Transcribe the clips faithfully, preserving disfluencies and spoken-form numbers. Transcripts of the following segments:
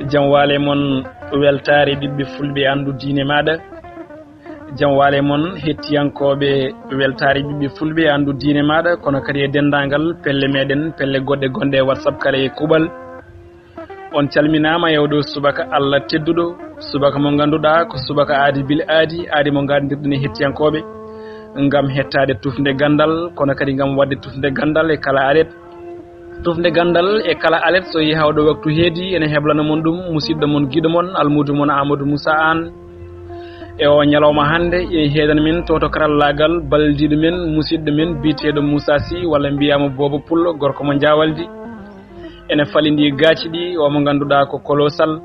Jam waale mon, weltaare ɓiɓɓe fulɓe, anndu diine maaɗa. Jam waale mon, hettiyankooɓe, weltaare ɓiɓɓe fulɓe, anndu diine maaɗa, kono kadi e denndaangal pelle meɗen, pelle goɗɗe gonɗe e WhatsApp kala e kuuɓal. On calminaama e oɗo subaka Allah tedduɗo, subaka mo ngannduɗaa ko subaka aadi bil aadi, aadi mo nganndirɗen e hettiyankooɓe, ngam hettaade tufnde ganndal, kono kadi ngam waɗde tufnde ganndal e kala alet. Tufnde ganndal e kala alet, so yehi hawɗo waktu heedi, ene heblana mon ɗum musiɗɗo mon, giɗo mon, almuudo mon Amadou Moussa Anne. E o ñalawma hannde, e heedan min to, to karallaagal, baldiiɗo men, musiɗɗo men, biyeteeɗo Moussa Sy, walla mbiyaama Boobo Pullo, gorko mo Jaawaldi. Ene falindi gaaci ɗi, o mo ngannduɗaa ko Colossal.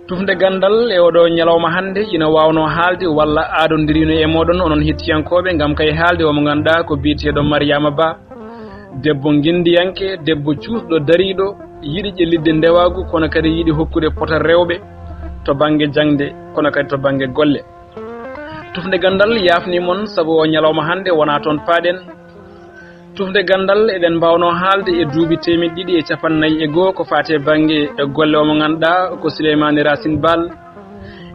Tufnde ganndal e oɗo ñalawma hannde ina waawnoo haalde walla aadondirino e mooɗon, onon hettiyankooɓe, ngam kay haalde o mo ngannduɗaa ko biyeteeɗo Mariama Ba. Debbo ngenndiyanke, debbo cuusɗo dariiɗo, yiɗi ƴellitde ndewaagu, kono kadi yiɗi hokkude pota rewɓe to bannge jaŋde, kono kadi to bannge golle. Tufnde ganndal yaafni mon, sabu o ñalawma hannde wonaa toon paaɗen. Tufnde ganndal, eɗen mbaawnoo haalde e duuɓi teemeɗɗe ɗiɗi e cappanɗe nayi e goo ko faati e bannge e golle o mo ngannduɗaa ko Souleymane Racine Bal.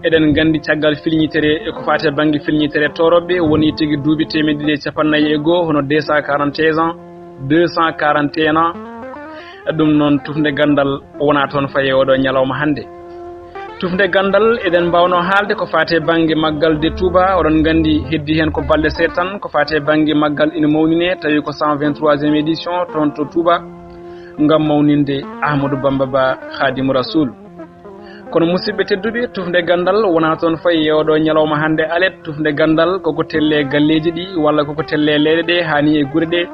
Eɗen nganndi caggal filñitere e ko faati e bannge filñitere tooroɓe woni tigi duuɓi teemeɗɗe ɗiɗi e cappanɗe nayi e goo, hono deux cent quarante et un ans, deux cent quarante et un ans. Ɗum noon, tufnde ganndal wonaa toon fayi e oɗo ñalawma hannde. Tufnde ganndal, eɗen mbaawnoo haalde ko faati e bannge maggal de Touba, oɗon nganndi heddii heen ko balɗe seeɗa tan, ko faati e bannge maggal ina mawninee, tawi ko cent vingt-troisième édition toon to Touba, ngam mawninde Ahmadou Bamba Ba Khadimou Rassoul. Kono musidɓe tedduɓe, tufnde ganndal wonaa toon fayi e oɗo ñalawma hannde alet. Tufnde ganndal koko telle galleeji ɗi, walla koko telle leyɗe ɗe, haa ni e gure ɗe.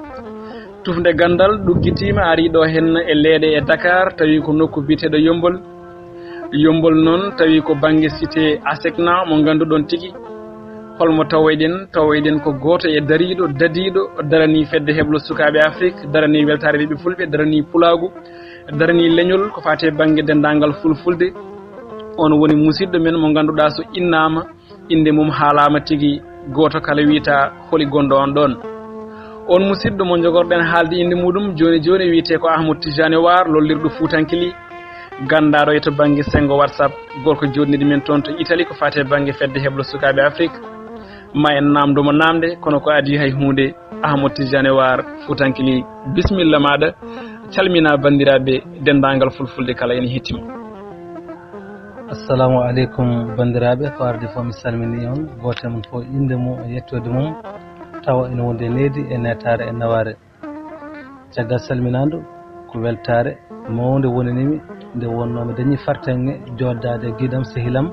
Tufnde ganndal ɗuggitiima, arii ɗo heen e leyɗe e Dakar, tawi ko nokku biyeteeɗo Yommbol. Yommbol noon, tawi ko bannge cité ASECNA mo ngannduɗon tigi. Holmo tawoyɗen? Tawoyɗen ko gooto e dariiɗo, dadiiɗo, daranii Fedde Heblo Sukaaɓe Afrik, daranii weltaare ɓiɓɓe fulɓe, daranii pulaagu, daranii leñol ko faati e bannge denndaangal fulfulde. On woni musidɗo men mo ngannduɗaa, so innaama, innde mum haalaama tigi, gooto kala wiyata holi gonɗo on ɗoon. On musidɗo mo njogorɗen haalde innde muɗum jooni jooni wiyetee ko Ahmad Tijani Waar, lollirɗo Fuutankili, ganndaaɗo e to bannge senngo WhatsApp, gorko jooɗniiɗo men toon to Italie ko faati e bannge Fedde Heblo Sukaaɓe Afrik. Ma en naamndo mo naamnde, kono ko adii hay huunde, Ahmad Tijani Waar, Fuutankili, bisimilla maaɗa, calmina banndiraaɓe denndaangal fulfulde kala ene hetti ma. Assalamu aleykum, banndiraaɓe, ko ardi fof mi salmini on, gooto e mon fof innde mum e yettoode mum, tawa ene wondi e nehdi, e neetaare, e nawaare. Caggal salminaandu, ko weltaare mawnde wonanimi nde wonnoo mi dañi fartaŋŋe jooɗdaade e giɗam, sehilam,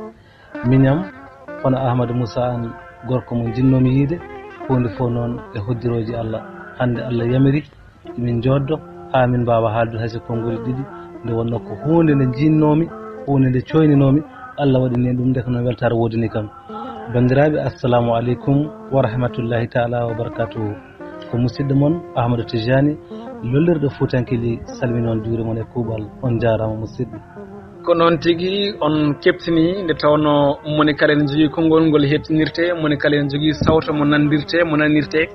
miñam, hono Ahmadu Moussa Anne, gorko mo njinnoomi yiyde, huunde fof noon e hoddirooji Allah. Hannde Allah yamiri min njooddo haa min mbaawa haaldude hay so konnguli ɗiɗi, nde wonnoo ko huunde nde njinnoomi, huunde nde cooyninoomi, Allah waɗi ni ɗum, nde ko noon weltaare woodani kam. Banndiraaɓe, assalamu aleykum wa rahmatullahi taala wa barakatuhu. Ko musidɗo mon Ahmadu Tijani, lollirɗo Fuutankili, salmini on, juuri mon e kuuɓal. On njaaraama musidɓe. Ko noon tigi, on keɓtini, nde tawnoo moni kala ene jogii konngol ngol hettinirtee, moni kala ene jogii sawto mo nanndirtee, mo nanirtee.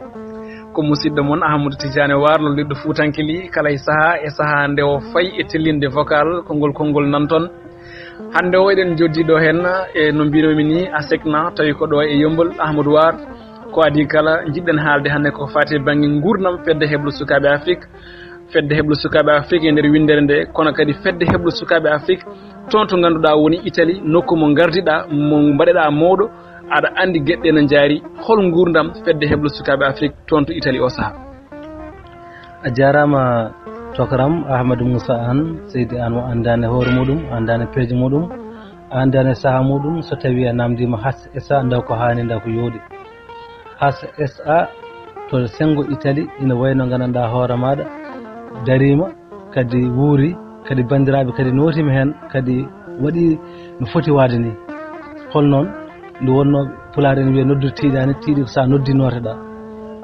Ko musidɗo mon Ahmadou Tidiane Waar, lollirɗo Fuutankili, kala e sahaa e sahaa nde o fayi e tellinde vocal, ko ngol konngol nanton. Hannde o eɗen joddi ɗo heen e no mbinomi ni, ASECNA, tawi ko ɗo e Yommbol, Ahmadou Waar. Ko adii kala, njiɗɗen haalde hannde ko faati e bannge nguurndam Fedde Heblo Sukaaɓe Afrik. Fedde Heblo Sukaaɓe Afrik e nder winndere nde, kono kadi Fedde Heblo Sukaaɓe Afrik toon to ngannduɗaa woni Italie, nokku mo ngardiɗaa, mo mbaɗeɗaa mawɗo, aɗa anndi geɗe ɗe no njaari. Hol nguurndam Fedde Heblo Sukaaɓe Afrik toon to Italie o sahaa? A jaaraama, tokaram Ahmadou Moussa Anne, seydi Anne mo anndaani hoore muɗum, anndaani peeje muɗum, anndaani sahaa muɗum. So tawii a naamndiima H S A, ndaw ko haani, ndaw ko yooɗi. H S A to senngo Italie, ina wayi no nganndanɗaa hoore maaɗa, dariima, kadi wuuri, kadi banndiraaɓe kadi nootiima heen, kadi waɗi no foti waade ni. Hol noon, nde wonnoo Pulaar ene wiya, "Noddu tiiɗaani, tiiɗi ko so a noddi nooteɗaa."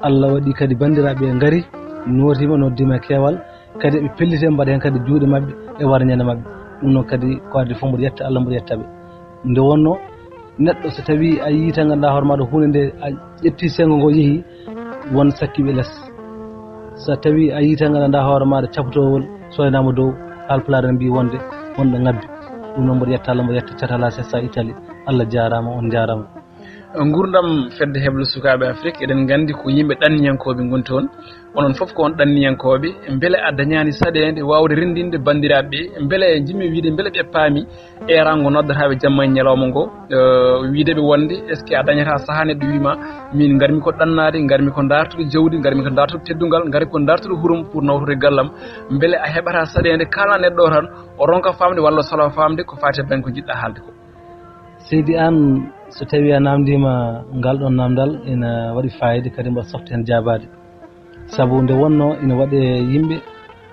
Allah waɗi kadi banndiraaɓe ngari, nootiima, noddiima e keewal, kadi eɓe pelliti, mbaɗa heen kadi juuɗe maɓɓe e warñande maɓɓe. Ɗum noon kadi ko adii fof mboɗo yetta Allah, mboɗo yetta ɓe. Nde wonnoo neɗɗo so tawii a yiyii tan ngannduɗaa hoore maaɗa huunde nde a ƴettii senngo ngo yehii, won sakkiiɓe les. So tawii a yiyii tan ngannduɗaa hoore maaɗa captoowol soynaama dow, Haalpulaar en mbiyi wonde wonɗo ngabbi. Ɗum noon mboɗo yetta Allah, mboɗo yetta catal A C S A Italie. Allah jaaraama, on njaaraama. Nguurndam fedde heblo sukaaɓe Afrik, eɗen nganndi ko yimɓe ɗanniyankooɓe ngoni toon. Onon fof ko on ɗanniyankooɓe, mbele a dañaani saɗeende waawde renndinde banndiraaɓe ɓe? Mbele njiɗmi wiyde, mbele ɓe paami eeraango noddataaɓe jamma e ñalawma ngo, eh, wiyde ɓe wonde, est-ce que a dañataa sahaa neɗɗo wiima, "Min ngarmi ko ɗannaade, ngarmi ko ndaartude jawdi, ngarmi ko ndaartude teddungal, ngarmi ko ndaartude hurum pour nawtude gallam"? Mbele a heɓataa saɗeende kala neɗɗo o tan, o ronka faamde walla o sala faamde ko faati e bannge ko njiɗɗa haalde ko? Seydi Aan, so tawii a naamndiima ngal ɗoon naamndal, ina waɗi faayiida, kadi mbaɗa softe heen jaabaade. Sabu nde wonnoo ina waɗee yimɓe,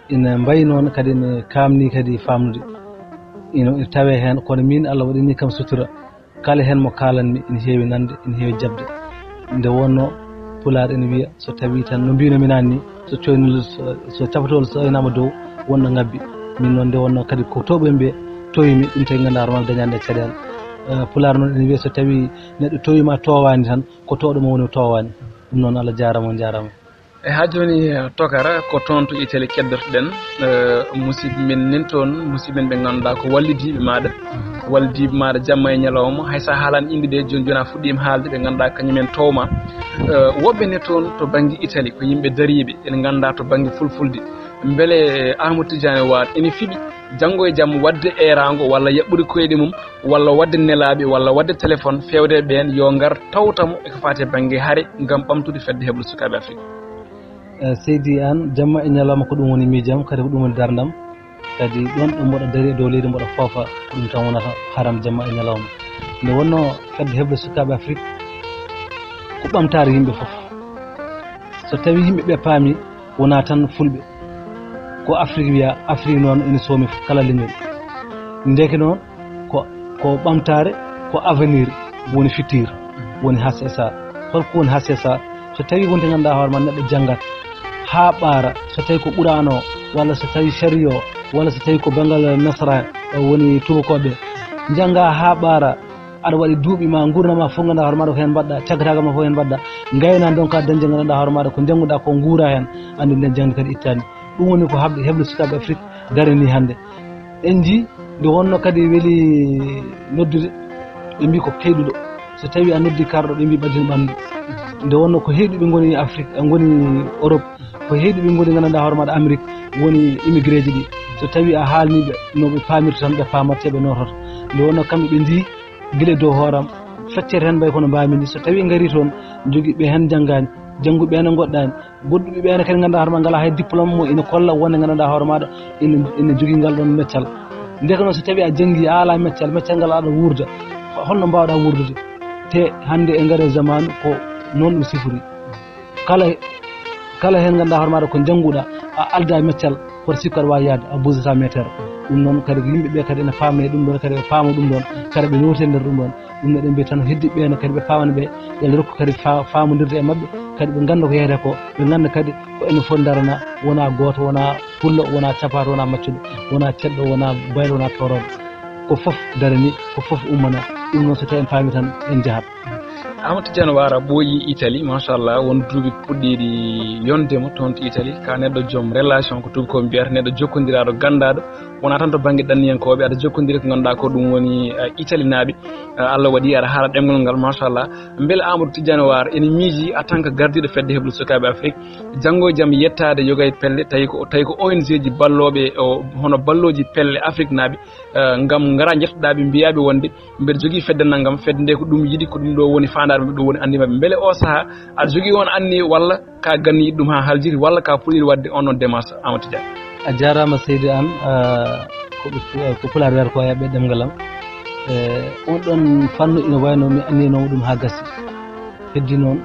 ina mbayi noon kadi ina kaamni kadi faamnude. Ina, ina tawee heen, kono miin Allah waɗanii kam sutura. Kala heen mo kaalanmi ina heewi nande, ina heewi jaɓde. Nde wonnoo Pulaar ina wiya, so tawii tan no mbiinoomi naan ni, so coynol, so, so capatool so oynaama dow, wonɗo ngabbi. Min noon nde wonnoo kadi ko tooɓo yimɓe toowi mi, ɗum tawi nganndaa hoore maa dañaani e caɗeele. Eh, Pulaar noon ina wiya, so tawii neɗɗo toowi ma toowaani tan, ko tooɗo mo woni toowaani. Ɗum noon Allah jaaraama, on njaaraama. E haa jooni, eh, Tokara, ko toon to Italie keddotoɗen, eh, musidɓe men nen toon, musidɓe men ɓe ngannduɗaa ko wallidiiɓe maaɗa, wallidiiɓe maaɗa jamma e ñalawma, hay so a haalaani innde ɗe, jooni jooni a fuɗɗiima haalde, ɓe ngannduɗaa kañum en toowma. Eh, woɓɓe ne toon to bannge Italie, ko yimɓe dariiɓe, ene ngannduɗaa to bannge fulfulde. Mbele, eh, Amadou Tidiane Wade ene fiɓi janngo e jam waɗde eeraango walla yaɓɓude koyɗe mum, walla waɗde nelaaɓe, walla waɗde téléphone, feewde e ɓeen, yo ngar tawta mo e ko faati e bannge hare ngam ɓamtude fedde heblo sukaaɓe Afrik? Eh, Seydi Aan, jamma e ñalawma ko ɗum woni miijam, kadi ko ɗum woni darndam. Kadi ɗoon ɗo mboɗo dari e dow leydi mboɗo foofa, ko ɗum tan wonata haram jamma e ñalawma. Nde wonnoo fedde heblo sukaaɓe Afrik, ko ɓamtaare yimɓe fof. So tawii yimɓe ɓe paami, wonaa tan fulɓe. Ko Afrik wiya, Afrik noon ene soomi kala leñol. Ndeke noon, ko, ko ɓamtaare, ko avenir, woni futur, woni H S A. Holko woni H S A? So tawii wonde ngannduɗaa hoore ma neɗɗo janngat haa ɓaara, so tawii ko Qur'aan o, walla so tawii sariya o, walla so tawii ko banngal nasara, o woni tubakooɓe, njannga haa ɓaara, aɗa waɗi duuɓi ma, nguurndam ma fof ngannduɗaa hoore maaɗa ko heen mbaɗɗa, caggataagal ma fof heen mbaɗɗa, ngayna ndonka dañde ngannduɗaa hoore maaɗa ko njannguɗaa ko nguura heen, anndi nden jaŋde kadi ittaani. Ɗum woni ko haɓde heblo sukaaɓe Afrik darani hannde. En njii nde wonno kadi weli noddude, ɓe mbii ko keyɗuɗo. So tawii a noddi karɗo, ɓe mbii ɓaddin ɓanndu. Nde wonno ko heyɗuɓe ngoni Afrik, ngoni Europe, ko heyɗuɓe ngoni ngannduɗaa hoore maaɗa Amérique, woni immigré ji ɗi. So tawii a haalnii ɓe no ɓe paamirta tan, ɓe paamatte, ɓe noototo. Nde wonno kamɓe ɓe njii gila e dow hooram, feccere heen mbayi kono mbaami ni. So tawii ngarii toon, njogii ɓe heen njanngaani, jannguɓe ɓe heen ngoɗɗaani, goɗɗuɓe ɓe heen kadi ngannduɗaa hoore ma ngalaa hay diplôme mo ina kolla wonde ngannduɗaa hoore maaɗa ina, ina jogii ngal ɗoon meccal. Ndeke noon so tawii a janngii, a alaa meccal, meccal ngal aɗa wuurda, holno mbaawɗaa wuurdude? Te hannde e ngarii e zamaanu ko noon ɗum sifori. Kala, kala heen ngannduɗaa hoore maaɗa ko njannguɗaa, a aldaa e meccal, koto sikku aɗa waawi yahde, a buusata meetere. Ɗum noon kadi ko yimɓe ɓe kadi ene paamnee ɗum ɗoon, kadi ɓe paama ɗum ɗoon, kadi ɓe nootii e nder ɗum ɗoon. Ɗum eɗen mbiya tan heddiiɓe ɓe ne kadi ɓe paamani ɓe, yo Allah rokku kadi fa-, faamondirde e maɓɓe, kadi ɓe ngannda ko yehete ko, ɓe ngannda kadi ko enen fof ndarana, wonaa gooto, wonaa pullo, wonaa capaato, wonaa maccuɗo, wonaa cedɗo, wonaa baylo, wonaa toorooɗo. Ko fof darani, ko fof ummana. Ɗum noon so tawii en paami tan en njahat. Amadou Tidiane Wara ɓooyi Italie, machallah, won duuɓi puɗɗiiɗi yonde mo toon to Italie, ka neɗɗo joom relation, ko tuubakooɓe mbiyata, neɗɗo jokkondiraaɗo, ganndaaɗo, wonaa tan to bannge ɗanniyankooɓe, aɗa jokkondiri ko ngannduɗaa ko ɗum woni, eh, Italie naaɓe. Eh, Allah waɗi aɗa haala ɗemngal ngal, machallah. Mbele Amadou Tidiane Wara ene miiji en tant que gardiiɗo fedde heblo sukaaɓe Afrik, janngo e jam yettaade yoga e pelle, tawi ko, tawi ko O N G ji ballooɓe, o, hono ballooji pelle Afrik naaɓe, eh, ngam ngara njettoɗaa ɓe, mbiyaa ɓe wonde mbeɗa jogii fedde nanngam, fedde nde ko ɗum yiɗi, ko ɗum ɗo woni faandaare maɓɓe, ɗum woni anndi maɓɓe. Mbele o sahaa aɗa jogii on anniya walla ka ganni yiɗi ɗum haa haljiri walla ka puɗɗiiɗo waɗde on ɗon démarche, Amadou Tidiane? A jaaraama seydi Aan, ah, ko ɓe pu-, ko pulaar wiyata ko a yaɓɓe ɗemngal am. Eh, on ɗon fannu ina wayno mi anniyanooma ɗum haa gasi. Heddi noon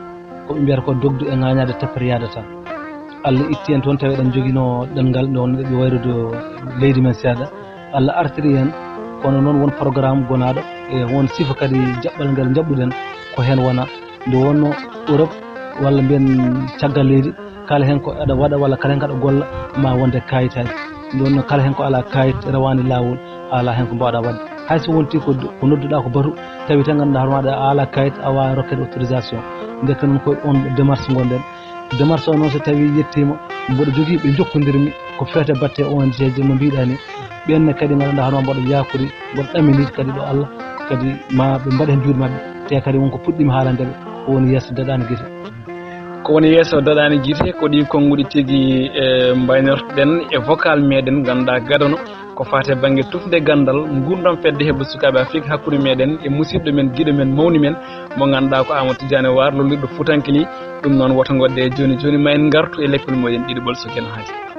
ko ɓe mbiyata ko dogdu e ŋaañaade tappere yaada tan. Allah itti en toon tawi eɗen njoginoo ɗemngal nde wonno ɓe wayrude leydi men seeɗa. Allah artiri en, kono noon won programme gonaaɗo e won sifa kadi jaɓɓal ngal njaɓɓuɗen ko heen wona. Nde wonno Europe walla mbiyen caggal leydi, kala heen ko aɗa waɗa walla kala heen ko aɗa golla, ma wonde kayitaaji. Nde wonno kala heen ko alaa kayit, rawaani laawol, a alaa heen ko mbaawɗaa waɗde. Hay so wonti ko, ko nodduɗaa ko batu, tawi tan ngannduɗaa hoore maaɗa a alaa kayit, a waawaa rokkeede autorisation. Ndeke noon ko on démarche ngonɗen. Démarche o noon so tawii yettiima, mboɗo jogii ɓe njokkondirmi, ko feete batte O N G ji mo mbiɗa ni. Ɓen ne kadi ngannduɗaa hono mbaɗa yaakori, mbaɗa ɗaminir kadi ɗo Allah, kadi ma ɓe mbaɗa heen juuɗe maɓɓe, te kadi wonko puɗɗiima haalande ɓe, ko woni yeeso daɗaani gite. Ko woni yeeso daɗaani gite, ko ɗi konnguɗi tigi, e, mbaynortoɗen e vocal meɗen, ngannduɗaa gadano, ko faati e bannge tufde ganndal, ngurndan fedde heɓɓe sukaaɓe Afrik, hakkunde meɗen e musiɗɗo men, giɗo men, mawni men, mo ngannduɗaa ko Amadou Tidiane War, lollirɗo Fuutankee ni. Ɗum noon, woto ngodde e jooni jooni, ma en ngartu e leppol moƴƴen ɗiɗi ɓol so ken haaji.